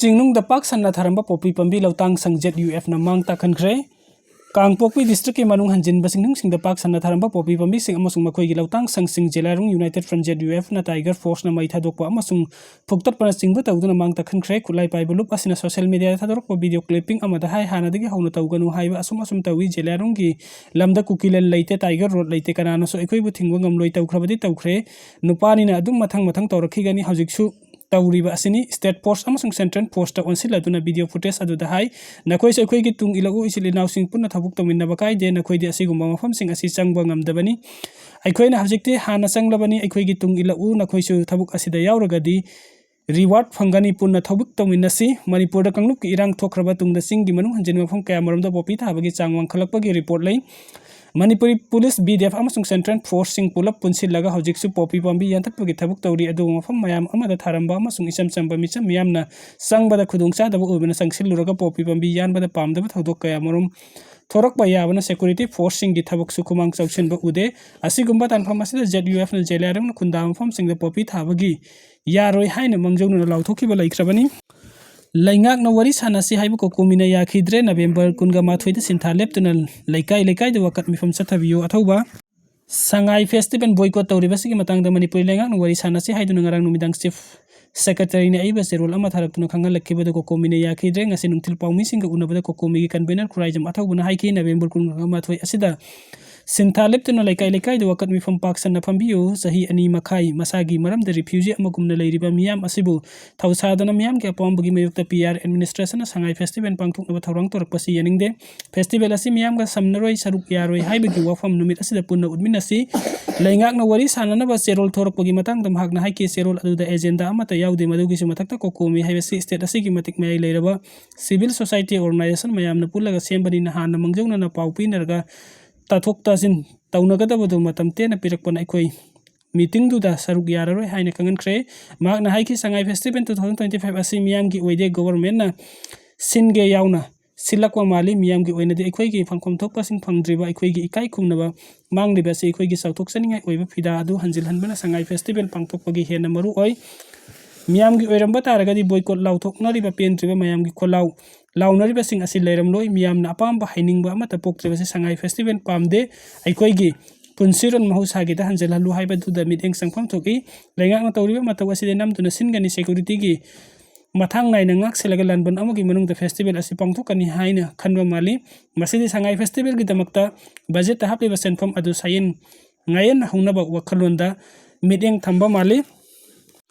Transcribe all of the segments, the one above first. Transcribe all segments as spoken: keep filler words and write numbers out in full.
ꯆꯤꯡꯅꯨꯡꯗ ꯄꯥꯛ ꯁꯟꯅ ꯊꯥꯔꯝꯕ ꯄꯣꯄꯤ ꯄꯥꯝꯕꯤ ꯂꯧꯇꯥꯡ ꯁꯪ Z U F ꯅ ꯃꯥꯡ ꯇꯥꯛꯍꯟꯈ꯭ꯔꯦ꯫ ꯀꯥꯡꯄꯣꯛꯄꯤ district ꯀꯤ ꯃꯅꯨꯡ ꯍꯟꯖꯤꯟꯕ ꯆꯤꯡꯅꯨꯡꯁꯤꯡꯗ ꯄꯥꯛ ꯁꯟꯅ ꯊꯥꯔꯝꯕ ꯄꯣꯄꯤ ꯄꯥꯝꯕꯤꯁꯤꯡ ꯑꯃꯁꯨꯡ ꯃꯈꯣꯏꯒꯤ ꯂꯧꯇꯥꯡ ꯁꯪꯁꯤꯡ Zeliangrong United Front Z U F ꯅ Tiger Force ꯅ ꯃꯩ ꯊꯥꯗꯣꯛꯄ ꯑꯃꯁꯨꯡ ꯐꯨꯛꯇꯠꯄꯅꯆꯤꯡꯕ ꯇꯧꯗꯨꯅ ꯃꯥꯡ ꯇꯥꯛꯍꯟꯈ꯭ꯔꯦ꯫ ꯈꯨꯠꯂꯥꯏ ꯄꯥꯏꯕ ꯂꯨꯞ ꯑꯁꯤꯅ social media ꯗ ꯊꯥꯗꯣꯔꯛꯄ video clipping ꯑꯃꯗ ꯍꯥꯏ, ꯍꯥꯟꯅꯗꯒꯤ ꯍꯧꯅ ꯇꯧꯒꯅꯨ ꯍꯥꯏꯕ ꯑꯁꯨꯝ ꯑꯁꯨꯝ ꯇꯧꯏ꯫ ꯖꯦꯂꯤꯌꯥꯡꯔꯣꯡꯒꯤ ꯂꯝꯗ ꯀꯨꯀꯤꯂꯦꯟ ꯂꯩꯇꯦ, Tiger Road ꯂꯩꯇꯦ, ꯀꯅꯥꯅꯁꯨ ꯑꯩꯈꯣꯏꯕꯨ ꯊꯤꯡꯕ ꯉꯝꯂꯣꯏ, ꯇꯧꯈ꯭ꯔꯕꯗꯤ ꯇꯧꯈ꯭ꯔꯦ, ꯅꯨꯄꯥꯅꯤꯅ ꯑꯗꯨꯝ ꯃꯊꯪ ꯃꯊꯪ ꯇꯧꯔꯛꯈꯤꯒꯅꯤ꯫ ꯍꯧꯖꯤꯛꯁꯨ ꯇꯧꯔꯤꯕ ꯑꯁꯤꯅꯤ꯫ State Force ꯑꯃꯁꯨꯡ Central Force ꯇ ꯑꯣꯟꯁꯤꯜꯂꯗꯨꯅ video footage ꯑꯗꯨꯗ ꯍꯥꯏ, "ꯅꯈꯣꯏꯁꯨ ꯑꯩꯈꯣꯏꯒꯤ ꯇꯨꯡ ꯏꯜꯂꯛꯎ, ꯏꯆꯤꯜ ꯏꯅꯥꯎꯁꯤꯡ ꯄꯨꯟꯅ ꯊꯕꯛ ꯇꯧꯃꯤꯟꯅꯕ ꯀꯥꯏꯗꯦ, ꯅꯈꯣꯏꯗꯤ ꯑꯁꯤꯒꯨꯝꯕ ꯃꯐꯝꯁꯤꯡ ꯑꯁꯤ ꯆꯪꯕ ꯉꯝꯗꯕꯅꯤ꯫ ꯑꯩꯈꯣꯏꯅ ꯍꯧꯖꯤꯛꯇꯤ ꯍꯥꯟꯅ ꯆꯪꯂꯕꯅꯤ, ꯑꯩꯈꯣꯏꯒꯤ ꯇꯨꯡ ꯏꯜꯂꯛꯎ, ꯅꯈꯣꯏꯁꯨ ꯊꯕꯛ ꯑꯁꯤꯗ ꯌꯥꯎꯔꯒꯗꯤ reward ꯐꯪꯒꯅꯤ, ꯄꯨꯟꯅ ꯊꯕꯛ ꯇꯧꯃꯤꯟꯅꯁꯤ"꯫ ꯃꯅꯤꯄꯨꯔꯗ ꯀꯥꯡꯂꯨꯞꯀꯤ ꯏꯔꯥꯡ ꯊꯣꯛꯈ꯭ꯔꯕ ꯇꯨꯡꯗ ꯆꯤꯡꯒꯤ ꯃꯅꯨꯡ ꯍꯟꯖꯤꯟꯕ ꯃꯐꯝ ꯀꯌꯥꯃꯔꯣꯝꯗ ꯄꯣꯄꯤ ꯊꯥꯕꯒꯤ ꯆꯥꯡ ꯋꯥꯡꯈꯠꯂꯛꯄꯒꯤ report ꯂꯩ꯫ Manipuri Police, B D F ꯑꯃꯁꯨꯡ Central Force ꯁꯤꯡ ꯄꯨꯂꯞ ꯄꯨꯟꯁꯤꯜꯂꯒ ꯍꯧꯖꯤꯛꯁꯨ ꯄꯣꯄꯤ ꯄꯥꯝꯕꯤ ꯌꯥꯟꯊꯠꯄꯒꯤ ꯊꯕꯛ ꯇꯧꯔꯤ, ꯑꯗꯨꯕꯨ ꯃꯐꯝ ꯃꯌꯥꯝ ꯑꯃꯗ ꯊꯥꯔꯝꯕ ꯑꯃꯁꯨꯡ ꯏꯆꯝ ꯆꯝꯕ ꯃꯤꯆꯝ ꯃꯤꯌꯥꯝꯅ ꯆꯪꯕꯗ ꯈꯨꯗꯣꯡꯆꯥꯗꯕ ꯑꯣꯏꯕꯅ ꯆꯪꯁꯤꯜꯂꯨꯔꯒ ꯄꯣꯄꯤ ꯄꯥꯝꯕꯤ ꯌꯥꯟꯕꯗ ꯄꯥꯝꯗꯕ ꯊꯧꯗꯣꯛ ꯀꯌꯥꯃꯔꯨꯝ ꯊꯣꯔꯛꯄ ꯌꯥꯕꯅ security force ꯁꯤꯡꯒꯤ ꯊꯕꯛꯁꯨ ꯈꯨꯃꯥꯡ ꯆꯥꯎꯁꯤꯟꯕ ꯎꯗꯦ꯫ ꯑꯁꯤꯒꯨꯝꯕ ꯇꯥꯟꯐꯝ ꯑꯁꯤꯗ Z U F ꯅ ꯖꯦꯂꯤꯌꯥꯡꯔꯣꯡ ꯈꯨꯟꯗꯥ ꯃꯐꯝꯁꯤꯡꯗ ꯄꯣꯄꯤ ꯊꯥꯕꯒꯤ ꯌꯥꯔꯣꯏ ꯍꯥꯏꯅ ꯃꯥꯡꯖꯧꯅꯅ ꯂꯥꯎꯊꯣꯛꯈꯤꯕ ꯂꯩꯈ꯭ꯔꯕꯅꯤ꯫ ꯂꯩꯉꯥꯛꯅ ꯋꯥꯔꯤ ꯁꯥꯟꯅꯁꯤ ꯍꯥꯏꯕ ꯀꯣꯀꯣꯃꯤꯅ ꯌꯥꯈꯤꯗ꯭ꯔꯦ꯫ ꯅꯕꯦꯝꯕꯔ ꯀꯨꯟꯒ ꯃꯥꯊꯣꯏꯗ ꯁꯤꯟꯊꯥ ꯂꯦꯞꯇꯨꯅ ꯂꯩꯀꯥꯏ ꯂꯩꯀꯥꯏꯗ ꯋꯥꯀꯠ ꯃꯤꯐꯝ ꯆꯠꯊꯕꯤꯌꯨ꯫ ꯑꯊꯧꯕ ꯁꯉꯥꯏ festival boycott ꯇꯧꯔꯤꯕꯁꯤꯒꯤ ꯃꯇꯥꯡꯗ ꯃꯅꯤꯄꯨꯔꯤ ꯂꯩꯉꯥꯛꯅ ꯋꯥꯔꯤ ꯁꯥꯟꯅꯁꯤ ꯍꯥꯏꯗꯨꯅ ꯉꯔꯥꯡ ꯅꯨꯃꯤꯗꯥꯡ Chief Secretary ꯅ ꯑꯏꯕ ꯆꯦꯔꯣꯜ ꯑꯃ ꯊꯥꯔꯛꯇꯨꯅ ꯈꯪꯍꯜꯂꯛꯈꯤꯕꯗ ꯀꯣꯀꯣꯃꯤꯅ ꯌꯥꯈꯤꯗ꯭ꯔꯦ꯫ ꯉꯁꯤ ꯅꯨꯡꯊꯤꯜ ꯄꯥꯎꯃꯤꯁꯤꯡꯒ ꯎꯅꯕꯗ ꯀꯣꯀꯣꯃꯤꯒꯤ convener ꯈꯨꯔꯥꯏꯖꯝ ꯑꯊꯧꯕꯅ ꯍꯥꯏꯈꯤ, ꯅꯕꯦꯝꯕꯔ ꯀꯨꯟꯃꯥꯊꯣꯏ ꯑꯁꯤꯗ ꯁꯤꯟꯊꯥ ꯂꯦꯞꯇꯨꯅ ꯂꯩꯀꯥꯏ ꯂꯩꯀꯥꯏꯗ ꯋꯥꯀꯠ ꯃꯤꯐꯝ ꯄꯥꯛ ꯁꯟꯅ ꯐꯝꯕꯤꯌꯨ꯫ ꯆꯍꯤ ꯑꯅꯤ ꯃꯈꯥꯏ ꯃꯁꯥꯒꯤ ꯃꯔꯝꯗ refugee ꯑꯃꯒꯨꯝꯅ ꯂꯩꯔꯤꯕ ꯃꯤꯌꯥꯝ ꯑꯁꯤꯕꯨ ꯊꯧꯁꯥꯗꯅ ꯃꯤꯌꯥꯝꯒꯤ ꯑꯄꯥꯝꯕꯒꯤ ꯃꯥꯌꯣꯛꯇ P R administration ꯅ ꯁꯉꯥꯏ festival ꯄꯥꯡꯊꯣꯛꯅꯕ ꯊꯧꯔꯥꯡ ꯇꯧꯔꯛꯄꯁꯤ ꯌꯥꯅꯤꯡꯗꯦ꯫ Festival ꯑꯁꯤ ꯃꯤꯌꯥꯝꯒ ꯁꯝꯅꯔꯣꯏ, ꯁꯔꯨꯛ ꯌꯥꯔꯣꯏ ꯍꯥꯏꯕꯒꯤ ꯋꯥꯐꯝ ꯅꯨꯃꯤꯠ ꯑꯁꯤꯗ ꯄꯨꯟꯅ ꯎꯠꯃꯤꯟꯅꯁꯤ꯫ ꯂꯩꯉꯥꯛꯅ ꯋꯥꯔꯤ ꯁꯥꯟꯅꯅꯕ ꯆꯦꯔꯣꯜ ꯊꯣꯔꯛꯄꯒꯤ ꯃꯇꯥꯡꯗ ꯃꯍꯥꯛꯅ ꯍꯥꯏꯈꯤ, ꯆꯦꯔꯣꯜ ꯑꯗꯨꯗ agenda ꯑꯃꯠꯇ ꯌꯥꯎꯗꯦ꯫ ꯃꯗꯨꯒꯤꯁꯨ ꯃꯊꯛꯇ ꯀꯣꯀꯣꯃꯤ ꯍꯥꯏꯕꯁꯤ state ꯑꯁꯤꯒꯤ ꯃꯇꯤꯛ ꯃꯌꯥꯏ ꯂꯩꯔꯕ civil society organization ꯃꯌꯥꯝꯅ ꯄꯨꯜꯂꯒ ꯁꯦꯝꯕꯅꯤꯅ ꯍꯥꯟꯅ ꯃꯥꯡꯖꯧꯅꯅ ꯄꯥꯎ ꯄꯤꯅꯔꯒ ꯇꯥꯊꯣꯛ ꯇꯥꯁꯤꯟ ꯇꯧꯅꯒꯗꯕꯗꯨ ꯃꯇꯝ ꯇꯦꯟꯅ ꯄꯤꯔꯛꯄꯅ ꯑꯩꯈꯣꯏ meeting ꯗꯨꯗ ꯁꯔꯨꯛ ꯌꯥꯔꯔꯣꯏ ꯍꯥꯏꯅ ꯈꯪꯍꯟꯈ꯭ꯔꯦ꯫ ꯃꯍꯥꯛꯅ ꯍꯥꯏꯈꯤ, ꯁꯉꯥꯏ festival two thousand twenty five ꯑꯁꯤ ꯃꯤꯌꯥꯝꯒꯤ ꯑꯣꯏꯗꯦ, government ꯅ ꯁꯤꯟꯒꯦ ꯌꯥꯎꯅ ꯁꯤꯜꯂꯛꯄ ꯃꯥꯜꯂꯤ꯫ ꯃꯤꯌꯥꯝꯒꯤ ꯑꯣꯏꯅꯗꯤ ꯑꯩꯈꯣꯏꯒꯤ ꯐꯪꯐꯝ ꯊꯣꯛꯄꯁꯤꯡ ꯐꯪꯗ꯭ꯔꯤꯕ, ꯑꯩꯈꯣꯏꯒꯤ ꯏꯀꯥꯏ ꯈꯨꯝꯅꯕ ꯃꯥꯡꯂꯤꯕ ꯑꯁꯤ ꯑꯩꯈꯣꯏꯒꯤ ꯆꯥꯎꯊꯣꯛꯆꯅꯤꯡꯉꯥꯏ ꯑꯣꯏꯕ ꯐꯤꯗꯥ ꯑꯗꯨ ꯍꯟꯖꯤꯜꯍꯟꯕꯅ ꯁꯉꯥꯏ festival ꯄꯥꯡꯊꯣꯛꯄꯒꯤ ꯍꯦꯟꯅ ꯃꯔꯨ ꯑꯣꯏ꯫ ꯃꯤꯌꯥꯝꯒꯤ ꯑꯣꯏꯔꯝꯕ ꯇꯥꯔꯒꯗꯤ boycott ꯂꯥꯎꯊꯣꯛꯅꯔꯤꯕ ꯄꯦꯟꯗ꯭ꯔꯤꯕ ꯃꯌꯥꯝꯒꯤ ꯈꯣꯜꯂꯥꯎ ꯂꯥꯎꯅꯔꯤꯕꯁꯤꯡ ꯑꯁꯤ ꯂꯩꯔꯝꯂꯣꯏ꯫ ꯃꯤꯌꯥꯝꯅ ꯑꯄꯥꯝꯕ ꯍꯥꯏꯅꯤꯡꯕ ꯑꯃꯠꯇ ꯄꯣꯛꯇ꯭ꯔꯤꯕꯁꯤ ꯁꯉꯥꯏ ꯐꯦꯁꯇꯤꯚꯦꯜ ꯄꯥꯝꯗꯦ꯫ ꯑꯩꯈꯣꯏꯒꯤ ꯄꯨꯟꯁꯤꯔꯣꯜ ꯃꯍꯧꯁꯥꯒꯤꯗ ꯍꯟꯖꯤꯜꯍꯜꯂꯨ ꯍꯥꯏꯕꯗꯨꯗ ꯃꯤꯠꯌꯦꯡ ꯆꯪꯐꯝ ꯊꯣꯛꯏ꯫ ꯂꯩꯉꯥꯛꯅ ꯇꯧꯔꯤꯕ ꯃꯇꯧ ꯑꯁꯤꯗ ꯅꯝꯗꯨꯅ ꯁꯤꯟꯒꯅꯤ꯫ Securityꯒꯤ ꯃꯊꯥꯡ ꯅꯥꯏꯅ ꯉꯥꯛ ꯁꯦꯜꯂꯒ ꯂꯥꯟꯕꯟ ꯑꯃꯒꯤ ꯃꯅꯨꯡꯗ ꯐꯦꯁꯇꯤꯚꯦꯜ ꯑꯁꯤ ꯄꯥꯡꯊꯣꯛꯀꯅꯤ ꯍꯥꯏꯅ ꯈꯟꯕ ꯃꯥꯜꯂꯤ꯫ ꯃꯁꯤꯗꯤ ꯁꯉꯥꯏ ꯐꯦꯁꯇꯤꯚꯦꯜꯒꯤꯗꯃꯛꯇ ꯕꯖꯦꯠꯇ ꯍꯥꯞꯂꯤꯕ ꯁꯦꯟꯐꯝ ꯑꯗꯨ ꯁꯥꯌꯦꯟ ꯉꯥꯌꯦꯟ ꯍꯧꯅꯕ ꯋꯥꯈꯜꯂꯣꯟꯗ ꯃꯤꯠꯌꯦꯡ ꯊꯝꯕ ꯃꯥꯜꯂꯤ꯫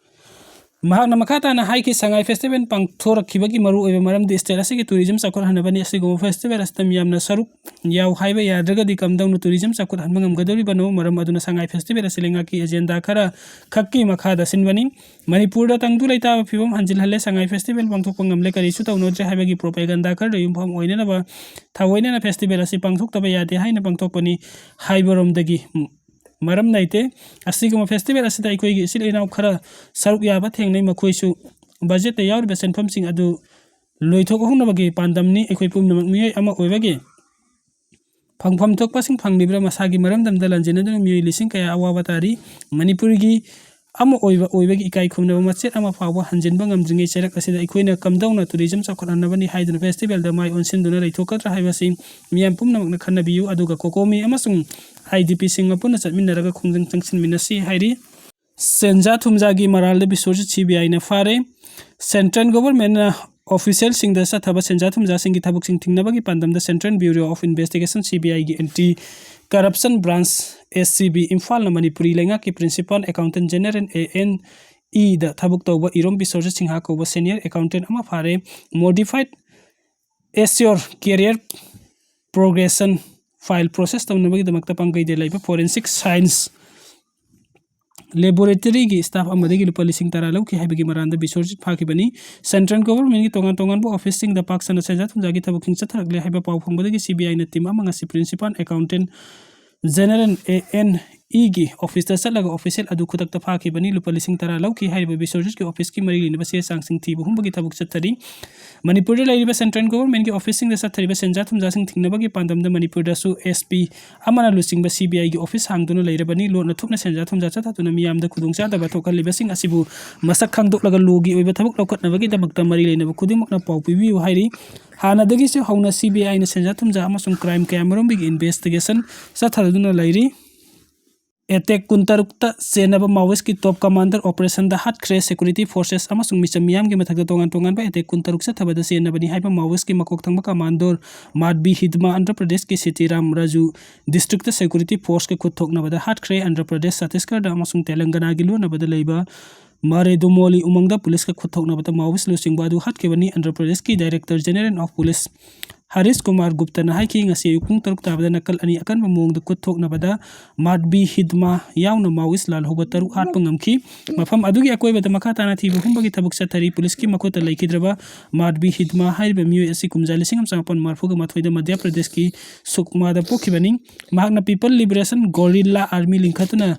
ꯃꯍꯥꯛꯅ ꯃꯈꯥ ꯇꯥꯅ ꯍꯥꯏꯈꯤ, ꯁꯉꯥꯏ ꯐꯦꯁꯇꯤꯚꯦꯜ ꯄꯥꯡꯊꯣꯔꯛꯈꯤꯕꯒꯤ ꯃꯔꯨꯑꯣꯏꯕ ꯃꯔꯝꯗꯤ ꯁ꯭ꯇꯦꯠ ꯑꯁꯤꯒꯤ ꯇꯨꯔꯤꯖꯝ ꯆꯥꯎꯈꯠꯍꯟꯅꯕꯅꯤ꯫ ꯑꯁꯤꯒꯨꯝꯕ ꯐꯦꯁꯇꯤꯚꯦꯜ ꯑꯁꯤꯗ ꯃꯤꯌꯥꯝꯅ ꯁꯔꯨꯛ ꯌꯥꯎ ꯍꯥꯏꯕ ꯌꯥꯗ꯭ꯔꯒꯗꯤ ꯀꯝꯗꯧꯅ ꯇꯨꯔꯤꯖꯝ ꯆꯥꯎꯈꯠꯍꯟꯕ ꯉꯝꯒꯗꯧꯔꯤꯕꯅꯣ? ꯃꯔꯝ ꯑꯗꯨꯅ ꯁꯉꯥꯏ ꯐꯦꯁꯇꯤꯚꯦꯜ ꯑꯁꯤ ꯂꯩꯉꯥꯛꯀꯤ ꯑꯦꯖꯦꯟꯗꯥ ꯈꯔ ꯈꯛꯀꯤ ꯃꯈꯥꯗ ꯁꯤꯟꯕꯅꯤ꯫ ꯃꯅꯤꯄꯨꯔꯗ ꯇꯪꯗꯨ ꯂꯩꯇꯥꯕ ꯐꯤꯕꯝ ꯍꯟꯖꯤꯜꯍꯜꯂꯦ꯫ ꯁꯉꯥꯏ ꯐꯦꯁꯇꯤꯚꯦꯜ ꯄꯥꯡꯊꯣꯛꯄ ꯉꯝꯂꯦ꯫ ꯀꯔꯤꯁꯨ ꯇꯧꯅꯗ꯭ꯔꯦ ꯍꯥꯏꯕꯒꯤ ꯄ꯭ꯔꯣꯄꯦꯒꯟꯗꯥ ꯈꯔꯗ ꯌꯨꯝꯐꯝ ꯑꯣꯏꯅꯅꯕ ꯊꯑꯣꯏꯅꯅ ꯐꯦꯁꯇꯤꯚꯦꯜ ꯑꯁꯤ ꯄꯥꯡꯊꯣꯛꯇꯕ ꯌꯥꯗꯦ ꯍꯥꯏꯅ ꯄꯥꯡꯊꯣꯛꯄꯅꯤ ꯍꯥꯏꯕꯔꯣꯝꯗꯒꯤ ꯃꯔꯝ ꯂꯩꯇꯦ꯫ ꯑꯁꯤꯒꯨꯝꯕ ꯐꯦꯁꯇꯤꯚꯦꯜ ꯑꯁꯤꯗ ꯑꯩꯈꯣꯏꯒꯤ ꯏꯆꯤꯜ ꯏꯅꯥꯎ ꯈꯔ ꯁꯔꯨꯛ ꯌꯥꯕ ꯊꯦꯡꯅꯩ꯫ ꯃꯈꯣꯏꯁꯨ ꯕꯖꯦꯠꯇ ꯌꯥꯎꯔꯤꯕ ꯁꯦꯟꯐꯝꯁꯤꯡ ꯑꯗꯨ ꯂꯣꯏꯊꯣꯛꯍꯧꯅꯕꯒꯤ ꯄꯥꯟꯗꯝꯅꯤ꯫ ꯑꯩꯈꯣꯏ ꯄꯨꯝꯅꯃꯛ ꯃꯤꯑꯣꯏ ꯑꯃ ꯑꯣꯏꯕꯒꯤ ꯐꯪꯐꯝ ꯊꯣꯛꯄꯁꯤꯡ ꯐꯪꯂꯤꯕ꯭ꯔꯥ? ꯃꯁꯥꯒꯤ ꯃꯔꯝꯗꯝꯗ ꯂꯥꯟꯖꯦꯟꯅꯗꯨꯅ ꯃꯤꯑꯣꯏ ꯂꯤꯁꯤꯡ ꯀꯌꯥ ꯑꯋꯥꯕ ꯇꯥꯔꯤ꯫ ꯃꯅꯤꯄꯨꯔꯒꯤ ꯑꯃ ꯑꯣꯏꯕ ꯑꯣꯏꯕꯒꯤ ꯏꯀꯥꯏ ꯈꯨꯝꯅꯕ ꯃꯆꯦꯠ ꯑꯃ ꯐꯥꯎꯕ ꯍꯟꯖꯤꯟꯕ ꯉꯝꯗ꯭ꯔꯤꯉꯩ ꯆꯩꯔꯛ ꯑꯁꯤꯗ ꯑꯩꯈꯣꯏꯅ ꯀꯝꯗꯧꯅ ꯇꯨꯔꯤꯖꯝ ꯆꯥꯎꯈꯠꯍꯟꯅꯕꯅꯤ ꯍꯥꯏꯗꯨꯅ ꯐꯦꯁꯇꯤꯚꯦꯜꯗ ꯃꯥꯏ ꯑꯣꯟꯁꯤꯟꯗꯨꯅ ꯂꯩꯊꯣꯛꯀꯗ꯭ꯔꯥ ꯍꯥꯏꯕꯁꯤ ꯃꯤꯌꯥꯝ ꯄꯨꯝꯅꯃꯛꯅ ꯈꯟꯅꯕꯤꯌꯨ, ꯑꯗꯨꯒ ꯀꯣꯀꯣꯃꯤ ꯑꯃꯁꯨꯡ ꯑꯥꯏ ꯗꯤ ꯄꯤꯁꯤꯡ ꯃꯄꯨꯟꯅ ꯆꯠꯃꯤꯟꯅꯔꯒ ꯈꯣꯡꯖꯪ ꯆꯪꯁꯤꯟꯃꯤꯟꯅꯁꯤ ꯍꯥꯏꯔꯤ꯫ ꯁꯦꯟꯖꯥ ꯊꯨꯝꯖꯥꯒꯤ ꯃꯔꯥꯜꯗ ꯕꯤꯁꯣꯔꯖꯤꯠ ꯁꯤ ꯕꯤ ꯑꯥꯏꯅ ꯐꯥꯔꯦ꯫ ꯁꯦꯟꯇ꯭ꯔꯦꯜ ꯒꯣꯚꯔꯟꯃꯦꯟꯠꯅ ꯑꯣꯐꯤꯁꯤꯌꯦꯜꯁꯤꯡꯗ ꯆꯠꯊꯕ ꯁꯦꯟꯖꯥ ꯊꯨꯝꯖꯥꯒꯤ ꯊꯕꯛꯁꯤꯡ ꯊꯤꯡꯅꯕꯒꯤ ꯄꯥꯟꯗꯝꯗ central bureau of investigation, C B ꯑꯥꯏꯒꯤ anti corruption branch, S C B, ꯏꯝꯐꯥꯜꯅ ꯃꯅꯤꯄꯨꯔꯤ ꯂꯩꯉꯥꯛꯀꯤ principal accountant general, A N ꯏꯗ ꯊꯕꯛ ꯇꯧꯕ ꯏꯔꯣꯝ ꯕꯤꯁꯣꯔꯖꯤꯠ ꯁꯤꯡꯍ ꯀꯧꯕ ꯁꯦꯅꯤꯌꯔ ꯑꯦꯀꯥꯎꯟꯇꯦꯟꯠ ꯑꯃ ꯐꯥꯔꯦ꯫ Modified assured career progression file process ꯇꯧꯅꯕꯒꯤꯗꯃꯛꯇ ꯄꯥꯡꯒꯩꯗ ꯂꯩꯕ ꯐꯣꯔꯦꯟꯁꯤꯛ ꯁꯥꯏꯟꯁ ꯂꯦꯕꯣꯔꯦꯇꯔꯤꯒꯤ ꯁ꯭ꯇꯥꯐ ꯑꯃꯗꯒꯤ ꯂꯨꯄꯥ ꯂꯤꯁꯤꯡ ꯇꯔꯥ ꯂꯧꯈꯤ ꯍꯥꯏꯕꯒꯤ ꯃꯔꯥꯜꯗ ꯕꯤꯁꯣꯔꯖꯤꯠ ꯐꯥꯈꯤꯕꯅꯤ꯫ ꯁꯦꯟꯇ꯭ꯔꯦꯜ ꯒꯣꯚꯔꯟꯃꯦꯟꯠꯀꯤ ꯇꯣꯉꯥꯟ ꯇꯣꯉꯥꯟꯕ ꯑꯣꯐꯤꯁꯁꯤꯡꯗ ꯄꯥꯛ ꯁꯟꯅ ꯁꯦꯟꯖꯥ ꯊꯨꯝꯖꯥꯒꯤ ꯊꯕꯛꯁꯤꯡ ꯆꯠꯊꯔꯛꯂꯦ ꯍꯥꯏꯕ ꯄꯥꯎ ꯐꯪꯕꯗꯒꯤ ꯁꯤ ꯕꯤ ꯑꯥꯏꯅ ꯇꯤꯝ ꯑꯃ ꯉꯁꯤ principal accountant general A and ꯏꯒꯤ ꯑꯣꯐꯤꯁꯇ ꯆꯠꯂꯒ ꯑꯣꯐꯤꯁꯤꯌꯦꯜ ꯑꯗꯨ ꯈꯨꯗꯛꯇ ꯐꯥꯈꯤꯕꯅꯤ꯫ ꯂꯨꯄꯥ ꯂꯤꯁꯤꯡ ꯇꯔꯥ ꯂꯧꯈꯤ꯫ ꯍꯥꯏꯔꯤꯕ ꯕꯤꯁ꯭ꯋꯖꯤꯠꯀꯤ ꯑꯣꯐꯤꯁꯀꯤ ꯃꯔꯤ ꯂꯩꯅꯕ ꯆꯦ ꯆꯥꯡꯁꯤꯡ ꯊꯤꯕ ꯍꯨꯝꯕꯒꯤ ꯊꯕꯛ ꯆꯠꯊꯔꯤ꯫ ꯃꯅꯤꯄꯨꯔꯗ ꯂꯩꯔꯤꯕ ꯁꯦꯟꯇ꯭ꯔꯦꯜ ꯒꯣꯚꯔꯟꯃꯦꯟꯠꯀꯤ ꯑꯣꯐꯤꯁꯁꯤꯡꯗ ꯆꯠꯊꯔꯤꯕ ꯁꯦꯟꯖꯥ ꯊꯨꯝꯖꯥꯁꯤꯡ ꯊꯤꯡꯅꯕꯒꯤ ꯄꯥꯟꯗꯝꯗ ꯃꯅꯤꯄꯨꯔꯗꯁꯨ ꯑꯦꯁ ꯄꯤ ꯑꯃꯅ ꯂꯨꯆꯤꯡꯕ ꯁꯤ ꯕꯤ ꯑꯥꯏꯒꯤ ꯑꯣꯐꯤꯁ ꯍꯥꯡꯗꯨꯅ ꯂꯩꯔꯕꯅꯤ꯫ ꯂꯣꯟꯅ ꯊꯨꯞꯅ ꯁꯦꯟꯖꯥ ꯊꯨꯝꯖꯥ ꯆꯠꯊꯗꯨꯅ ꯃꯤꯌꯥꯝꯗ ꯈꯨꯗꯣꯡꯆꯥꯗꯕ ꯊꯣꯛꯍꯜꯂꯤꯕꯁꯤꯡ ꯑꯁꯤꯕꯨ ꯃꯁꯛ ꯈꯪꯗꯣꯛꯂꯒ ꯂꯣꯒꯤ ꯑꯣꯏꯕ ꯊꯕꯛ ꯂꯧꯈꯠꯅꯕꯒꯤꯗꯃꯛꯇ ꯃꯔꯤ ꯂꯩꯅꯕ ꯈꯨꯗꯤꯡꯃꯛꯅ ꯄꯥꯎ ꯄꯤꯕꯤꯌꯨ ꯍꯥꯏꯔꯤ꯫ ꯍꯥꯟꯅꯗꯒꯤꯁꯨ ꯍꯧꯅ ꯁꯤ ꯕꯤ ꯑꯥꯏꯅ ꯁꯦꯟꯖꯥ ꯊꯨꯝꯖꯥ ꯑꯃꯁꯨꯡ ꯀ꯭ꯔꯥꯏꯝ ꯀꯌꯥꯃꯔꯨꯝꯒꯤ ꯏꯟꯚꯦꯁꯇꯤꯒꯦꯁꯟ ꯆꯠꯊꯗꯨꯅ ꯂꯩꯔꯤ꯫ ꯑꯦꯇꯦꯛ ꯀꯨꯟꯇꯔꯨꯛꯇ ꯆꯦꯟꯅꯕ ꯃꯥꯑꯣꯏꯁꯀꯤ ꯇꯣꯞ ꯀꯃꯥꯟꯗꯔ ꯑꯣꯄꯔꯦꯁꯟꯗ ꯍꯥꯠꯈ꯭ꯔꯦ꯫ ꯁꯦꯀ꯭ꯌꯨꯔꯤꯇꯤ ꯐꯣꯔꯁꯦꯁ ꯑꯃꯁꯨꯡ ꯃꯤꯆꯝ ꯃꯤꯌꯥꯝꯒꯤ ꯃꯊꯛꯇ ꯇꯣꯉꯥꯟ ꯇꯣꯉꯥꯟꯕ ꯑꯦꯇꯦꯛ ꯀꯨꯟꯇꯔꯨꯛ ꯆꯠꯊꯕꯗ ꯆꯦꯟꯅꯕꯅꯤ ꯍꯥꯏꯕ ꯃꯥꯑꯣꯏꯁꯀꯤ ꯃꯀꯣꯛ ꯊꯪꯕ ꯀꯃꯥꯟꯗꯔ ꯃꯥꯗꯕꯤ ꯍꯤꯗꯃꯥ ꯑꯟꯙ꯭ꯔ ꯄ꯭ꯔꯗꯦꯁꯀꯤ ꯁꯤꯇꯤꯔꯥꯝ ꯔꯥꯖꯨ ꯗꯤꯁꯇ꯭ꯔꯤꯛꯇ ꯁꯦꯀ꯭ꯌꯨꯔꯤꯇꯤ ꯐꯣꯔꯁꯀ ꯈꯨꯠ ꯊꯣꯛꯅꯕꯗ ꯍꯥꯠꯈ꯭ꯔꯦ꯫ ꯑꯟꯙ꯭ꯔ ꯄ꯭ꯔꯗꯦꯁ, ꯆꯇꯤꯁꯒꯔꯗ ꯑꯃꯁꯨꯡ ꯇꯦꯂꯪꯒꯅꯥꯒꯤ ꯂꯣꯟꯅꯕꯗ ꯂꯩꯕ ꯃꯥꯔꯦꯗꯨꯃꯣꯂꯤ ꯎꯃꯪꯗ ꯄꯨꯂꯤꯁꯀ ꯈꯨꯠ ꯊꯣꯛꯅꯕꯗ ꯃꯥꯑꯣꯏꯁ ꯂꯨꯆꯤꯡꯕ ꯑꯗꯨ ꯍꯥꯠꯈꯤꯕꯅꯤ꯫ ꯑꯟꯙ꯭ꯔ ꯄ꯭ꯔꯗꯦꯁꯀꯤ director general of police Harish Kumar ꯒꯨꯞꯇꯅ ꯍꯥꯏꯈꯤ, ꯉꯁꯤ ꯑꯌꯨꯛ ꯄꯨꯡ ꯇꯔꯨꯛ ꯇꯥꯕꯗ ꯅꯥꯀꯜ ꯑꯅꯤ ꯑꯀꯟꯕ ꯃꯑꯣꯡꯗ ꯈꯨꯠ ꯊꯣꯛꯅꯕꯗ ꯃꯥꯗꯕꯤ ꯍꯤꯗꯃꯥ ꯌꯥꯎꯅ ꯃꯥꯑꯣꯏꯁ ꯂꯥꯜꯍꯧꯕ ꯇꯔꯨꯛ ꯍꯥꯠꯄ ꯉꯝꯈꯤ꯫ ꯃꯐꯝ ꯑꯗꯨꯒꯤ ꯑꯀꯣꯏꯕꯗ ꯃꯈꯥ ꯇꯥꯅ ꯊꯤꯕ ꯍꯨꯝꯕꯒꯤ ꯊꯕꯛ ꯆꯠꯊꯔꯤ꯫ ꯄꯨꯂꯤꯁꯀꯤ ꯃꯈꯨꯠꯇ ꯂꯩꯈꯤꯗ꯭ꯔꯕ ꯃꯥꯗꯕꯤ ꯍꯤꯗꯃꯥ ꯍꯥꯏꯔꯤꯕ ꯃꯤꯑꯣꯏ ꯑꯁꯤ ꯀꯨꯝꯖꯥ ꯂꯤꯁꯤꯡ ꯑꯃ ꯆꯃꯥꯄꯟ ꯃꯔꯤꯐꯨꯒ ꯃꯥꯊꯣꯏꯗ ꯃꯙ꯭ꯌ ꯄ꯭ꯔꯗꯦꯁꯀꯤ ꯁꯨꯛꯃꯥꯗ ꯄꯣꯛꯈꯤꯕꯅꯤ꯫ ꯃꯍꯥꯛꯅ ꯄꯤꯄꯜ ꯂꯤꯕꯔꯦꯁꯟ ꯒꯣꯔꯤꯜꯂꯥ ꯑꯥꯔꯃꯤ ꯂꯤꯡꯈꯠꯇꯨꯅ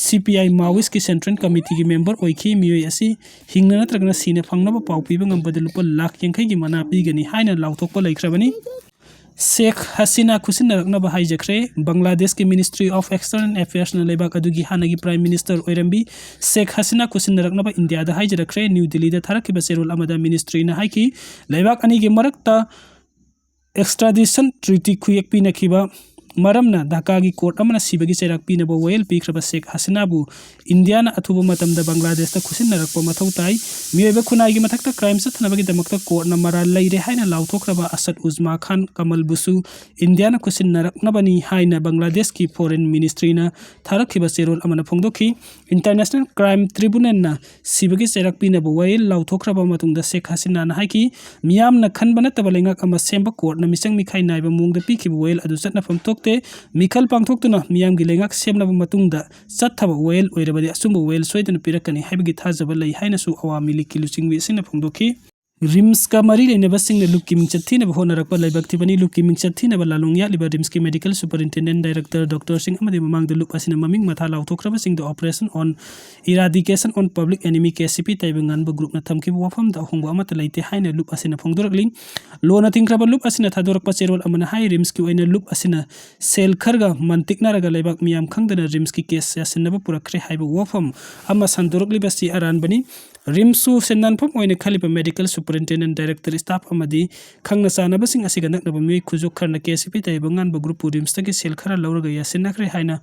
ꯁꯤ ꯄꯤ ꯑꯥꯏ ꯃꯥꯑꯣꯏꯁꯀꯤ ꯁꯦꯟꯇ꯭ꯔꯦꯜ ꯀꯃꯤꯇꯤꯒꯤ ꯃꯦꯝꯕꯔ ꯑꯣꯏꯈꯤ꯫ ꯃꯤꯑꯣꯏ ꯑꯁꯤ ꯍꯤꯡꯅ ꯅꯠꯇ꯭ꯔꯒꯅ ꯁꯤꯅ ꯐꯪꯅꯕ ꯄꯥꯎ ꯄꯤꯕ ꯉꯝꯕꯗ ꯂꯨꯄꯥ ꯂꯥꯈ ꯌꯥꯡꯈꯩꯒꯤ ꯃꯅꯥ ꯄꯤꯒꯅꯤ ꯍꯥꯏꯅ ꯂꯥꯎꯊꯣꯛꯄ ꯂꯩꯈ꯭ꯔꯕꯅꯤ꯫ ꯁꯦꯈ ꯍꯁꯤꯅꯥ ꯈꯨꯠꯁꯤꯟꯅꯔꯛꯅꯕ ꯍꯥꯏꯖꯈ꯭ꯔꯦ꯫ ꯕꯪꯒ꯭ꯂꯥꯗꯦꯁꯀꯤ Ministry of External Affairsꯅ ꯂꯩꯕꯥꯛ ꯑꯗꯨꯒꯤ ꯍꯥꯟꯅꯒꯤ Prime Minister ꯑꯣꯏꯔꯝꯕꯤ ꯁꯦꯈ ꯍꯁꯤꯅꯥ ꯈꯨꯠꯁꯤꯟꯅꯔꯛꯅꯕ ꯏꯟꯗꯤꯌꯥꯗ ꯍꯥꯏꯖꯔꯛꯈ꯭ꯔꯦ꯫ ꯅ꯭ꯌꯨ ꯗꯤꯜꯂꯤꯗ ꯊꯥꯔꯛꯈꯤꯕ ꯆꯦꯔꯣꯜ ꯑꯃꯗ ꯃꯤꯅꯤꯁꯇ꯭ꯔꯤꯅ ꯍꯥꯏꯈꯤ, ꯂꯩꯕꯥꯛ ꯑꯅꯤꯒꯤ ꯃꯔꯛꯇ ꯑꯦꯛꯁꯇ꯭ꯔꯥꯗꯤꯁꯟ ꯇ꯭ꯔꯤꯇꯤ ꯈꯨꯌꯦꯛ ꯄꯤꯅꯈꯤꯕ ꯃꯔꯝꯅ ꯙꯥꯀꯥꯒꯤ ꯀꯣꯔꯠ ꯑꯃꯅ ꯁꯤꯕꯒꯤ ꯆꯩꯔꯥꯛ ꯄꯤꯅꯕ ꯋꯥꯌꯦꯜ ꯄꯤꯈ꯭ꯔꯕ ꯁꯦꯈ ꯍꯁꯤꯅꯥꯕꯨ ꯏꯟꯗꯤꯌꯥꯅ ꯑꯊꯨꯕ ꯃꯇꯝꯗ ꯕꯪꯒ꯭ꯂꯥꯗꯦꯁꯇ ꯈꯨꯠꯁꯤꯟꯅꯔꯛꯄ ꯃꯊꯧ ꯇꯥꯏ꯫ ꯃꯤꯑꯣꯏꯕ ꯈꯨꯟꯅꯥꯏꯒꯤ ꯃꯊꯛꯇ ꯀ꯭ꯔꯥꯏꯝ ꯆꯠꯊꯅꯕꯒꯤꯗꯃꯛꯇ ꯀꯣꯔꯠꯅ ꯃꯔꯥꯜ ꯂꯩꯔꯦ ꯍꯥꯏꯅ ꯂꯥꯎꯊꯣꯛꯈ꯭ꯔꯕ ꯑꯁꯗ ꯎꯖꯃꯥ ꯈꯥꯟ ꯀꯃꯜꯕꯨꯁꯨ ꯏꯟꯗꯤꯌꯥꯅ ꯈꯨꯠꯁꯤꯟꯅꯔꯛꯅꯕꯅꯤ ꯍꯥꯏꯅ ꯕꯪꯒ꯭ꯂꯥꯗꯦꯁꯀꯤ ꯐꯣꯔꯦꯟ ꯃꯤꯅꯤꯁꯇ꯭ꯔꯤꯅ ꯊꯥꯔꯛꯈꯤꯕ ꯆꯦꯔꯣꯜ ꯑꯃꯅ ꯐꯣꯡꯗꯣꯛꯈꯤ꯫ ꯏꯟꯇꯔꯅꯦꯁꯅꯦꯜ ꯀ꯭ꯔꯥꯏꯝ ꯇ꯭ꯔꯤꯕꯨꯅꯦꯜꯅ ꯁꯤꯕꯒꯤ ꯆꯩꯔꯥꯛ ꯄꯤꯅꯕ ꯋꯥꯌꯦꯜ ꯂꯥꯎꯊꯣꯛꯈ꯭ꯔꯕ ꯃꯇꯨꯡꯗ ꯁꯦꯈ ꯍꯁꯤꯅꯥꯅ ꯍꯥꯏꯈꯤ, ꯃꯤꯌꯥꯝꯅ ꯈꯟꯕ ꯅꯠꯇꯕ ꯂꯩꯉꯥꯛ ꯑꯃ ꯁꯦꯝꯕ ꯀꯣꯔꯠꯅ ꯃꯤꯆꯪ ꯃꯤꯈꯥꯏ ꯅꯥꯏꯕ ꯃꯑꯣꯡꯗ ꯄꯤꯈꯤꯕ ꯋꯥꯌꯦꯜ ꯑꯗꯨ ꯆꯠꯅꯐꯝ ꯊꯣꯛꯇꯦ꯫ ꯃꯤꯈꯜ ꯄꯥꯡꯊꯣꯛꯇꯨꯅ ꯃꯤꯌꯥꯝꯒꯤ ꯂꯩꯉꯥꯛ ꯁꯦꯝꯂꯕ ꯃꯇꯨꯡꯗ ꯆꯠꯊꯕ ꯋꯥꯌꯦꯜ ꯑꯣꯏꯔꯕꯗꯤ ꯑꯆꯨꯝꯕ ꯋꯥꯌꯦꯜ ꯁꯣꯏꯗꯅ ꯄꯤꯔꯛꯀꯅꯤ ꯍꯥꯏꯕꯒꯤ ꯊꯥꯖꯕ ꯂꯩ ꯍꯥꯏꯅꯁꯨ ꯑꯋꯥꯃꯤ ꯂꯤꯛꯀꯤ ꯂꯨꯆꯤꯡꯕꯤ ꯑꯁꯤꯅ ꯐꯣꯡꯗꯣꯛꯈꯤ꯫ ꯔꯤꯝꯁꯀ ꯃꯔꯤ ꯂꯩꯅꯕꯁꯤꯡꯅ ꯂꯨꯞꯀꯤ ꯃꯤꯡꯆꯠ ꯊꯤꯅꯕ ꯍꯣꯠꯅꯔꯛꯄ ꯂꯩꯕꯥꯛ ꯊꯤꯕꯅꯤ꯫ ꯂꯨꯞꯀꯤ ꯃꯤꯡꯆꯠ ꯊꯤꯅꯕ ꯂꯥꯂꯣꯡ ꯌꯥꯠꯂꯤꯕ ꯔꯤꯝꯁꯀꯤ ꯃꯦꯗꯤꯀꯦꯜ ꯁꯨꯄꯔꯤꯟꯇꯦꯟꯗꯦꯟ ꯗꯥꯏꯔꯦꯛꯇꯔ ꯗꯣꯛꯇꯔꯁꯤꯡ ꯑꯃꯗꯤ ꯃꯃꯥꯡꯗ ꯂꯨꯞ ꯑꯁꯤꯅ ꯃꯃꯤꯡ ꯃꯊꯥ ꯂꯥꯎꯊꯣꯛꯈ꯭ꯔꯕꯁꯤꯡꯗ Operation on Eradication on Public Enemy, K C ꯄꯤ, ꯇꯩꯕ ꯉꯥꯟꯕ ꯒ꯭ꯔꯨꯞꯅ ꯊꯝꯈꯤꯕ ꯋꯥꯐꯝꯗ ꯑꯍꯣꯡꯕ ꯑꯃꯠꯇ ꯂꯩꯇꯦ ꯍꯥꯏꯅ ꯂꯨꯞ ꯑꯁꯤꯅ ꯐꯣꯡꯗꯣꯔꯛꯂꯤ꯫ ꯂꯣꯟꯅ ꯊꯤꯡꯈ꯭ꯔꯕ ꯂꯨꯞ ꯑꯁꯤꯅ ꯊꯥꯗꯣꯔꯛꯄ ꯆꯦꯔꯣꯜ ꯑꯃꯅ ꯍꯥꯏ, ꯔꯤꯝꯁꯀꯤ ꯑꯣꯏꯅ ꯂꯨꯞ ꯑꯁꯤꯅ ꯁꯦꯜ ꯈꯔꯒ ꯃꯟꯇꯤꯛꯅꯔꯒ ꯂꯩꯕꯥꯛ ꯃꯤꯌꯥꯝ ꯈꯪꯗꯅ ꯔꯤꯝꯁꯀꯤ ꯀꯦꯁ ꯌꯥꯁꯤꯟꯅꯕ ꯄꯨꯔꯛꯈ꯭ꯔꯦ ꯍꯥꯏꯕ ꯋꯥꯐꯝ ꯑꯃ ꯁꯟꯗꯣꯔꯛꯂꯤꯕꯁꯤ ꯑꯔꯥꯟꯕꯅꯤ꯫ ꯔꯤꯝꯁꯁꯨ ꯁꯦꯟꯗꯥꯟꯐꯝ ꯑꯣꯏꯅ ꯈꯜꯂꯤꯕ ꯃꯦꯗꯤꯀꯦꯜ ꯁꯨꯄꯔꯤꯟꯇꯦꯟꯗꯦꯟ ꯗꯥꯏꯔꯦꯛꯇꯔ ꯁ꯭ꯇꯥꯐ ꯑꯃꯗꯤ ꯈꯪꯅ ꯆꯥꯟꯅꯕꯁꯤꯡ ꯑꯁꯤꯒ ꯅꯛꯅꯕ ꯃꯤꯑꯣꯏ ꯈꯨꯖꯣꯛ ꯈꯔꯅ ꯀꯦ ꯁꯤ ꯄꯤ ꯇꯩꯕ ꯉꯥꯟꯕ ꯒ꯭ꯔꯨꯞꯄꯨ ꯔꯤꯝꯁꯇꯒꯤ ꯁꯦꯜ ꯈꯔ ꯂꯧꯔꯒ ꯌꯥꯁꯤꯟꯅꯈ꯭ꯔꯦ ꯍꯥꯏꯅ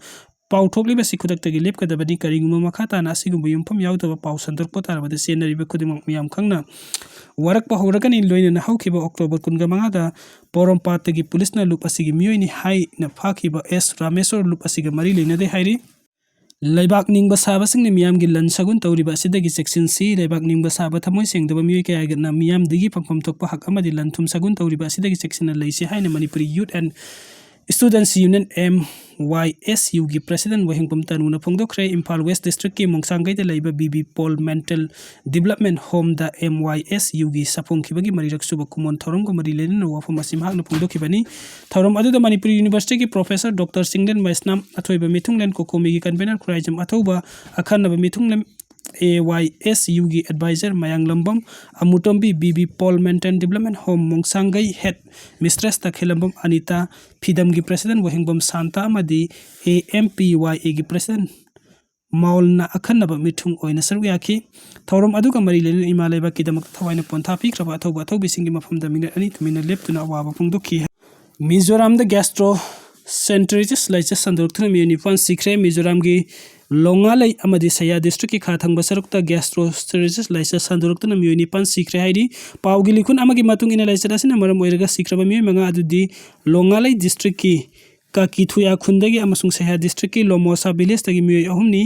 ꯄꯥꯎ ꯊꯣꯛꯂꯤꯕꯁꯤ ꯈꯨꯗꯛꯇꯒꯤ ꯂꯦꯞꯀꯗꯕꯅꯤ꯫ ꯀꯔꯤꯒꯨꯝꯕ ꯃꯈꯥ ꯇꯥꯅ ꯑꯁꯤꯒꯨꯝꯕ ꯌꯨꯝꯐꯝ ꯌꯥꯎꯗꯕ ꯄꯥꯎ ꯁꯟꯗꯣꯔꯛꯄ ꯇꯥꯔꯕꯗꯤ ꯆꯦꯟꯅꯔꯤꯕ ꯈꯨꯗꯤꯡꯃꯛ ꯃꯤꯌꯥꯝ ꯈꯪꯅ ꯋꯥꯔꯛꯄ ꯍꯧꯔꯒꯅꯤ꯫ ꯂꯣꯏꯅꯅ ꯍꯧꯈꯤꯕ ꯑꯣꯛꯇꯣꯕꯔ ꯀꯨꯟꯒ ꯃꯉꯥꯗ ꯄꯣꯔꯣꯝꯄꯥꯠꯇꯒꯤ ꯄꯨꯂꯤꯁꯅ ꯂꯨꯞ ꯑꯁꯤꯒꯤ ꯃꯤꯑꯣꯏꯅꯤ ꯍꯥꯏꯅ ꯐꯥꯈꯤꯕ ꯑꯦꯁ ꯔꯥꯃꯦꯁꯣꯔ ꯂꯨꯞ ꯑꯁꯤꯒ ꯃꯔꯤ ꯂꯩꯅꯗꯦ ꯍꯥꯏꯔꯤ꯫ ꯂꯩꯕꯥꯛ ꯅꯤꯡꯕ ꯁꯥꯕꯁꯤꯡꯅ ꯃꯤꯌꯥꯝꯒꯤ ꯂꯟ ꯁꯥꯒꯨꯟ ꯇꯧꯔꯤꯕ ꯑꯁꯤꯗꯒꯤ ꯆꯦꯛꯁꯤꯟꯁꯤ꯫ ꯂꯩꯕꯥꯛ ꯅꯤꯡꯕ ꯁꯥꯕ ꯊꯃꯣꯏ ꯁꯦꯡꯗꯕ ꯃꯤꯑꯣꯏ ꯀꯌꯥꯅ ꯃꯤꯌꯥꯝꯗꯒꯤ ꯐꯪꯐꯝ ꯊꯣꯛꯄ ꯍꯛ ꯑꯃꯗꯤ ꯂꯟ ꯊꯨꯝ ꯁꯥꯒꯨꯟ ꯇꯧꯔꯤꯕ ꯑꯁꯤꯗꯒꯤ ꯆꯦꯛꯁꯤꯟꯅ ꯂꯩꯁꯤ ꯍꯥꯏꯅ Manipuri youth and students union, M Y S ꯌꯨꯒꯤ ꯄ꯭ꯔꯁꯤꯗꯦꯟꯠ ꯋꯥꯍꯦꯡꯕꯝ ꯇꯅꯨꯅ ꯐꯣꯡꯗꯣꯛꯈ꯭ꯔꯦ꯫ ꯏꯝꯐꯥꯜ ꯋꯦꯁ ꯗꯤꯁꯇ꯭ꯔꯤꯛꯀꯤ ꯃꯣꯡꯁꯥꯡꯒꯩꯗ ꯂꯩꯕ B B Paul mental development ꯍꯣꯝꯗ ꯑꯦꯝ ꯋꯥꯏ ꯑꯦꯁ ꯌꯨꯒꯤ ꯁꯥꯐꯣꯡꯈꯤꯕꯒꯤ ꯃꯔꯤꯔꯛ ꯁꯨꯕ ꯀꯨꯃꯣꯟ ꯊꯧꯔꯝꯒ ꯃꯔꯤ ꯂꯩꯅꯅ ꯋꯥꯐꯝ ꯑꯁꯤ ꯃꯍꯥꯛꯅ ꯐꯣꯡꯗꯣꯛꯈꯤꯕꯅꯤ꯫ ꯊꯧꯔꯝ ꯑꯗꯨꯗ ꯃꯅꯤꯄꯨꯔ ꯌꯨꯅꯤꯚꯔꯁꯤꯇꯤꯒꯤ ꯄ꯭ꯔꯣꯐꯦꯁꯔ ꯗꯣꯛꯇꯔ ꯆꯤꯡꯂꯦꯟ ꯃꯩꯁꯅꯥꯝ, ꯑꯊꯣꯏꯕ ꯃꯤꯊꯨꯡꯂꯦꯟ, ꯀꯣꯀꯣꯃꯤꯒꯤ ꯀꯟꯚꯦꯅꯔ ꯈꯨꯔꯥꯏꯖꯝ ꯑꯊꯧꯕ, ꯑꯈꯟꯅꯕ ꯃꯤꯊꯨꯡꯂꯦꯟ, ꯑꯦ ꯋꯥꯏ ꯑꯦꯁ ꯌꯨꯒꯤ adviser Mayanglambam Amutombi, B B Paul mental development home ꯃꯣꯡꯁꯥꯡꯒꯩ ꯍꯦꯗ ꯃꯤꯁꯇ꯭ꯔꯦꯁ ꯇꯈꯦꯂꯝꯕꯝ ꯑꯅꯤꯇꯥ, ꯐꯤꯗꯝꯒꯤ ꯄ꯭ꯔꯁꯤꯗꯦꯟꯠ ꯋꯥꯍꯦꯡꯕꯝ ꯁꯥꯟꯇꯥ ꯑꯃꯗꯤ ꯑꯦ ꯑꯦꯝ ꯄꯤ ꯋꯥꯏ ꯑꯦꯒꯤ ꯄ꯭ꯔꯁꯤꯗꯦꯟꯠ ꯃꯥꯎꯜꯅ ꯑꯈꯟꯅꯕ ꯃꯤꯊꯨꯡ ꯑꯣꯏꯅ ꯁꯔꯨꯛ ꯌꯥꯈꯤ꯫ ꯊꯧꯔꯝ ꯑꯗꯨꯒ ꯃꯔꯤ ꯂꯩꯅꯅ ꯏꯃꯥ ꯂꯩꯕꯥꯛꯀꯤꯗꯃꯛꯇ ꯊꯋꯥꯏꯅ ꯄꯣꯟꯊꯥ ꯄꯤꯈ꯭ꯔꯕ ꯑꯊꯧꯕ ꯑꯊꯧꯕꯤꯁꯤꯡꯒꯤ ꯃꯐꯝꯗ ꯃꯤꯅꯠ ꯑꯅꯤ ꯇꯨꯃꯤꯟꯅ ꯂꯦꯞꯇꯨꯅ ꯑꯋꯥꯕ ꯐꯣꯡꯗꯣꯛꯈꯤ꯫ ꯃꯤꯖꯣꯔꯥꯝꯗ ꯒ꯭ꯌꯥꯁꯇ꯭ꯔꯣ ꯁꯦꯟꯇꯔꯤꯇꯤꯁ ꯂꯥꯏꯆꯠ ꯁꯟꯗꯣꯔꯛꯇꯨꯅ ꯃꯤꯑꯣꯏ ꯅꯤꯄꯥꯟ ꯁꯤꯈ꯭ꯔꯦ꯫ ꯃꯤꯖꯣꯔꯥꯝꯒꯤ ꯂꯣꯡꯉꯥꯂꯩ ꯑꯃꯗꯤ ꯁꯌꯥ ꯗꯤꯁꯇ꯭ꯔꯤꯛꯀꯤ ꯈꯥ ꯊꯪꯕ ꯁꯔꯨꯛꯇ ꯒ꯭ꯌꯥꯁꯇ꯭ꯔꯣ ꯁꯦꯟꯇꯔꯤꯇꯤꯁ ꯂꯥꯏꯆꯠ ꯁꯟꯗꯣꯔꯛꯇꯨꯅ ꯃꯤꯑꯣꯏ ꯅꯤꯄꯥꯟ ꯁꯤꯈ꯭ꯔꯦ ꯍꯥꯏꯔꯤ꯫ ꯄꯥꯎꯒꯤ ꯂꯤꯈꯨꯟ ꯑꯃꯒꯤ ꯃꯇꯨꯡ ꯏꯟꯅ ꯂꯥꯏꯆꯠ ꯑꯁꯤꯅ ꯃꯔꯝ ꯑꯣꯏꯔꯒ ꯁꯤꯈ꯭ꯔꯕ ꯃꯤꯑꯣꯏ ꯃꯉꯥ ꯑꯗꯨꯗꯤ ꯂꯣꯡꯉꯥꯂꯩ ꯗꯤꯁꯇ꯭ꯔꯤꯛꯀꯤ ꯀꯥꯀꯤꯊꯨꯌꯥ ꯈꯨꯟꯗꯒꯤ ꯑꯃꯁꯨꯡ ꯁꯍꯌꯥ ꯗꯤꯁꯇ꯭ꯔꯤꯛꯀꯤ ꯂꯣꯃꯣꯁꯥ ꯚꯤꯂꯦꯖꯇꯒꯤ ꯃꯤꯑꯣꯏ ꯑꯍꯨꯝꯅꯤ꯫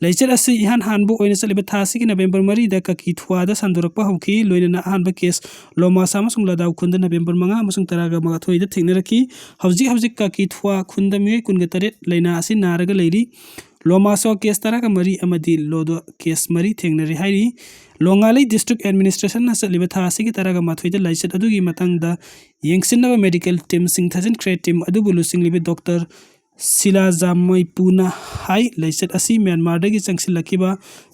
ꯂꯥꯏꯆꯠ ꯑꯁꯤ ꯏꯍꯥꯟ ꯍꯥꯟꯕ ꯑꯣꯏꯅ ꯆꯠꯂꯤꯕ ꯊꯥ ꯑꯁꯤꯒꯤ ꯅꯕꯦꯝꯕꯔ ꯃꯔꯤꯗ ꯀꯥꯀꯤꯊꯨꯋꯥꯗ ꯁꯟꯗꯣꯔꯛꯄ ꯍꯧꯈꯤ꯫ ꯂꯣꯏꯅꯅ ꯑꯍꯥꯟꯕ ꯀꯦꯁ ꯂꯣꯃꯥꯁꯥ ꯑꯃꯁꯨꯡ ꯂꯗꯥꯎ ꯈꯨꯟꯗ ꯅꯕꯦꯝꯕꯔ ꯃꯉꯥ ꯑꯃꯁꯨꯡ ꯇꯔꯥꯒ ꯃꯥꯊꯣꯏꯗ ꯊꯦꯡꯅꯔꯛꯈꯤ꯫ ꯍꯧꯖꯤꯛ ꯍꯧꯖꯤꯛ ꯀꯥꯀꯤꯊꯨꯋꯥ ꯈꯨꯟꯗ ꯃꯤꯑꯣꯏ ꯀꯨꯟꯒ ꯇꯔꯦꯠ ꯂꯥꯏꯅꯥ ꯑꯁꯤ ꯅꯥꯔꯒ ꯂꯩꯔꯤ꯫ ꯂꯣꯃꯥꯁꯣ ꯀꯦꯁ ꯇꯔꯥꯒ ꯃꯔꯤ ꯑꯃꯗꯤ ꯂꯣꯗꯣ ꯀꯦꯁ ꯃꯔꯤ ꯊꯦꯡꯅꯔꯦ ꯍꯥꯏꯔꯤ꯫ ꯂꯣꯡꯉꯥꯂꯩ ꯗꯤꯁꯇ꯭ꯔꯤꯛ ꯑꯦꯗꯃꯤꯅꯤꯁꯇ꯭ꯔꯦꯁꯟꯅ ꯆꯠꯂꯤꯕ ꯊꯥ ꯑꯁꯤꯒꯤ ꯇꯔꯥꯒ ꯃꯥꯊꯣꯏꯗ ꯂꯥꯏꯆꯠ ꯑꯗꯨꯒꯤ ꯃꯇꯥꯡꯗ ꯌꯦꯡꯁꯤꯟꯅꯕ ꯃꯦꯗꯤꯀꯦꯜ ꯇꯤꯝꯁꯤꯡ ꯊꯥꯖꯤꯟꯈ꯭ꯔꯦ꯫ ꯇꯤꯝ ꯑꯗꯨꯕꯨ ꯂꯨꯆꯤꯡꯂꯤꯕꯤ ꯗꯣꯛꯇꯔ ꯁꯤꯂꯥꯖꯥꯃꯩꯄꯨꯅ ꯍꯥꯏ, ꯂꯥꯏꯆꯠ ꯑꯁꯤ ꯃ꯭ꯌꯥꯟꯃꯥꯔꯗꯒꯤ ꯆꯪꯁꯤꯜꯂꯛꯈꯤꯕ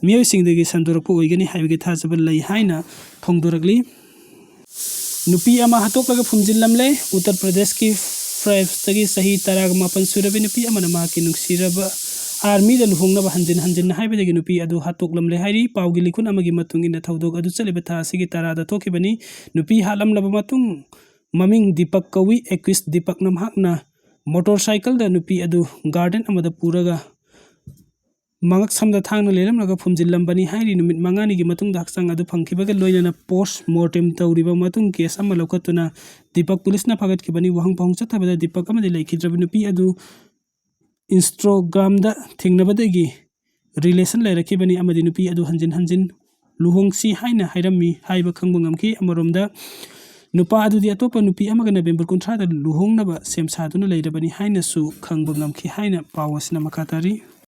ꯃꯤꯑꯣꯏꯁꯤꯡꯗꯒꯤ ꯁꯟꯗꯣꯔꯛꯄ ꯑꯣꯏꯒꯅꯤ ꯍꯥꯏꯕꯒꯤ ꯊꯥꯖꯕ ꯂꯩ ꯍꯥꯏꯅ ꯐꯣꯡꯗꯣꯔꯛꯂꯤ꯫ ꯅꯨꯄꯤ ꯑꯃ ꯍꯥꯠꯇꯣꯛꯂꯒ ꯐꯨꯝꯖꯤꯜꯂꯝꯂꯦ꯫ ꯎꯠꯇꯔ ꯄ꯭ꯔꯗꯦꯁꯀꯤ ꯐ꯭ꯔꯦꯞꯁꯇꯒꯤ ꯆꯍꯤ ꯇꯔꯥꯒ ꯃꯥꯄꯟ ꯁꯨꯔꯕꯤ ꯅꯨꯄꯤ ꯑꯃꯅ ꯃꯍꯥꯛꯀꯤ ꯅꯨꯡꯁꯤꯔꯕ ꯑꯥꯔꯃꯤꯗ ꯂꯨꯍꯣꯡꯅꯕ ꯍꯟꯖꯤꯟ ꯍꯟꯖꯤꯟꯅ ꯍꯥꯏꯕꯗꯒꯤ ꯅꯨꯄꯤ ꯑꯗꯨ ꯍꯥꯠꯇꯣꯛꯂꯝꯂꯦ ꯍꯥꯏꯔꯤ꯫ ꯄꯥꯎꯒꯤ ꯂꯤꯈꯨꯟ ꯑꯃꯒꯤ ꯃꯇꯨꯡ ꯏꯟꯅ ꯊꯧꯗꯣꯛ ꯑꯗꯨ ꯆꯠꯂꯤꯕ ꯊꯥ ꯑꯁꯤꯒꯤ ꯇꯔꯥꯗ ꯊꯣꯛꯈꯤꯕꯅꯤ꯫ ꯅꯨꯄꯤ ꯍꯥꯠꯂꯝꯂꯕ ꯃꯇꯨꯡ ꯃꯃꯤꯡ ꯗꯤꯄꯛ ꯀꯧꯏ꯫ ꯑꯦꯀ꯭ꯌꯨꯁ ꯗꯤꯄꯛꯅ ꯃꯍꯥꯛꯅ ꯃꯣꯇꯣꯔ ꯁꯥꯏꯀꯜꯗ ꯅꯨꯄꯤ ꯑꯗꯨ ꯒꯥꯔꯗꯦꯟ ꯑꯃꯗ ꯄꯨꯔꯒ ꯃꯉꯛ ꯁꯝꯗ ꯊꯥꯡꯅ ꯂꯦꯜꯂꯝꯂꯒ ꯐꯨꯝꯖꯤꯜꯂꯝꯕꯅꯤ ꯍꯥꯏꯔꯤ꯫ ꯅꯨꯃꯤꯠ ꯃꯉꯥꯅꯤꯒꯤ ꯃꯇꯨꯡꯗ ꯍꯛꯆꯥꯡ ꯑꯗꯨ ꯐꯪꯈꯤꯕꯒ ꯂꯣꯏꯅꯅ ꯄꯣꯁ ꯃꯣꯔꯇꯦꯝ ꯇꯧꯔꯤꯕ ꯃꯇꯨꯡ ꯀꯦꯁ ꯑꯃ ꯂꯧꯈꯠꯇꯨꯅ ꯗꯤꯄꯛ ꯄꯨꯂꯤꯁꯅ ꯐꯥꯒꯠꯈꯤꯕꯅꯤ꯫ ꯋꯥꯍꯪ ꯄꯥꯎꯍꯪ ꯆꯠꯊꯕꯗ ꯗꯤꯄꯛ ꯑꯃꯗꯤ ꯂꯩꯈꯤꯗ꯭ꯔꯕ ꯅꯨꯄꯤ ꯑꯗꯨ ꯏꯟꯁꯇꯥꯒ꯭ꯔꯥꯝꯗ ꯊꯦꯡꯅꯕꯗꯒꯤ ꯔꯤꯂꯦꯁꯟ ꯂꯩꯔꯛꯈꯤꯕꯅꯤ ꯑꯃꯗꯤ ꯅꯨꯄꯤ ꯑꯗꯨ ꯍꯟꯖꯤꯟ ꯍꯟꯖꯤꯟ ꯂꯨꯍꯣꯡꯁꯤ ꯍꯥꯏꯅ ꯍꯥꯏꯔꯝꯃꯤ ꯍꯥꯏꯕ ꯈꯪꯕ ꯉꯝꯈꯤ꯫ ꯑꯃꯔꯣꯝꯗ ꯅꯨꯄꯥ ꯑꯗꯨꯗꯤ ꯑꯇꯣꯞꯄ ꯅꯨꯄꯤ ꯑꯃꯒ ꯅꯕꯦꯝꯕꯔ ꯀꯨꯟꯊ꯭ꯔꯥꯗ ꯂꯨꯍꯣꯡꯅꯕ ꯁꯦꯝ ꯁꯥꯗꯨꯅ ꯂꯩꯔꯕꯅꯤ ꯍꯥꯏꯅꯁꯨ ꯈꯪꯕ ꯉꯝꯈꯤ ꯍꯥꯏꯅ ꯄꯥꯎ ꯑꯁꯤꯅ ꯃꯈꯥ ꯇꯥꯔꯤ꯫